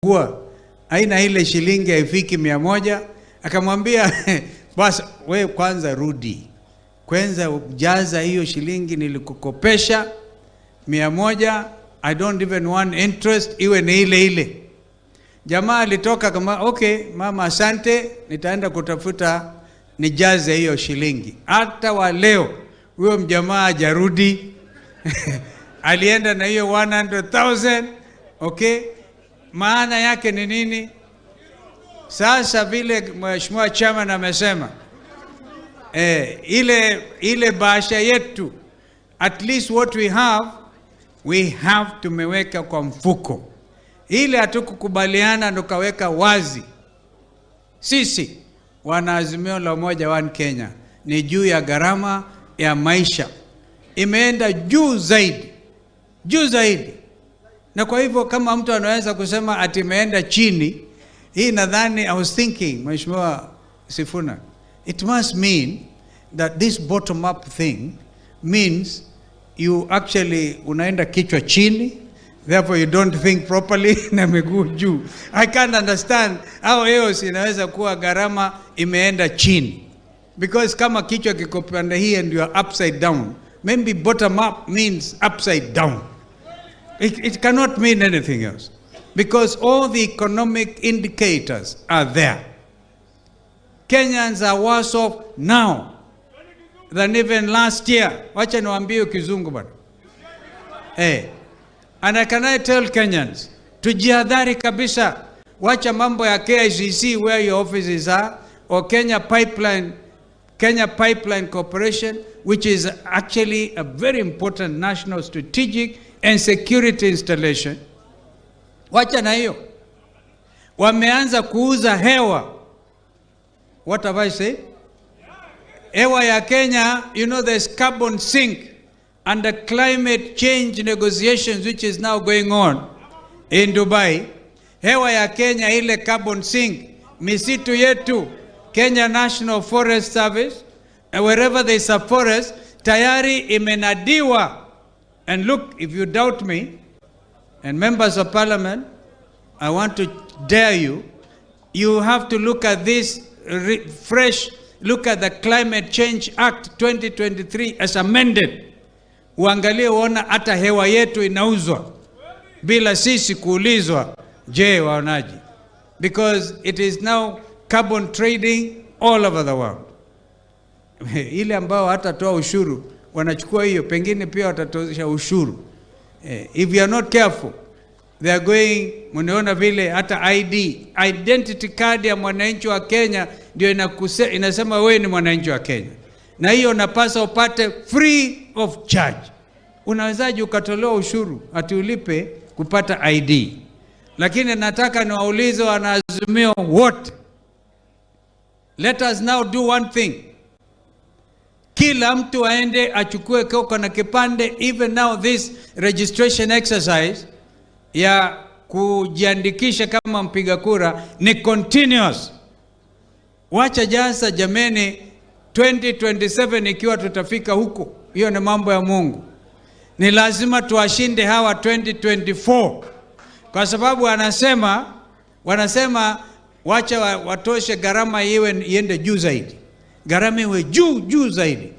Akafungua, aina ile shilingi haifiki 100. Akamwambia, "Basi we kwanza rudi, kwanza jaza hiyo shilingi nilikukopesha 100. I don't even want interest, iwe ni ile ile." Jamaa alitoka kama, "Okay mama, asante, nitaenda kutafuta nijaze hiyo shilingi." Hata wa leo huyo mjamaa hajarudi. Alienda na hiyo 100,000. Okay, maana yake ni nini? Sasa vile Mheshimiwa Chairman amesema, ile bahasha yetu, at least what we have, we have tumeweka kwa mfuko. Ile hatukukubaliana tukaweka wazi. Sisi wana Azimio la Umoja One Kenya ni juu ya gharama ya maisha imeenda juu zaidi, juu zaidi. Na kwa hivyo kama mtu anaweza kusema ati imeenda chini, hii nadhani, I was thinking, Mheshimiwa Sifuna, it must mean that this bottom up thing means you actually unaenda kichwa chini, therefore you don't think properly, na miguu juu. I can't understand how else inaweza kuwa gharama imeenda chini, because kama kichwa kiko pande hii and you are upside down, maybe bottom up means upside down. It cannot mean anything else because all the economic indicators are there. Kenyans are worse off now than even last year. Wacha niwaambie kizungu bwana. And I can I tell Kenyans, tujihadhari kabisa. Wacha mambo ya KICC where your offices are, or Kenya Pipeline Corporation, which is actually a very important national strategic and security installation. Wacha na hiyo. Wameanza kuuza hewa. What have I said? Hewa ya Kenya, there's carbon sink and the climate change negotiations which is now going on in Dubai. Hewa ya Kenya, ile carbon sink, misitu yetu, Kenya National Forest Service, and wherever there is a forest, tayari imenadiwa. And look, if you doubt me, and members of parliament, I want to dare you, you have to look at this fresh, look at the Climate Change Act 2023 as amended. Uangalie uona hata hewa yetu inauzwa bila sisi kuulizwa, je, waonaje? Because it is now carbon trading all over the world. Ile ambao hatatoa ushuru wanachukua hiyo, pengine pia watatosha ushuru. If you are not careful, they are going. Mnaona vile hata ID, identity card ya mwananchi wa Kenya ndio inasema wewe ni mwananchi wa Kenya, na hiyo unapasa upate free of charge. Unawezaje ukatolewa ushuru ati ulipe kupata ID? Lakini nataka niwaulize wanaazimio wote, let us now do one thing. Kila mtu aende achukue koko na kipande. Even now this registration exercise ya kujiandikisha kama mpiga kura ni continuous. Wacha jasa jameni, 2027 ikiwa tutafika huko, hiyo ni mambo ya Mungu. Ni lazima tuwashinde hawa 2024 kwa sababu wanasema wacha watoshe gharama iwe iende juu zaidi, gharama iwe juu juu zaidi.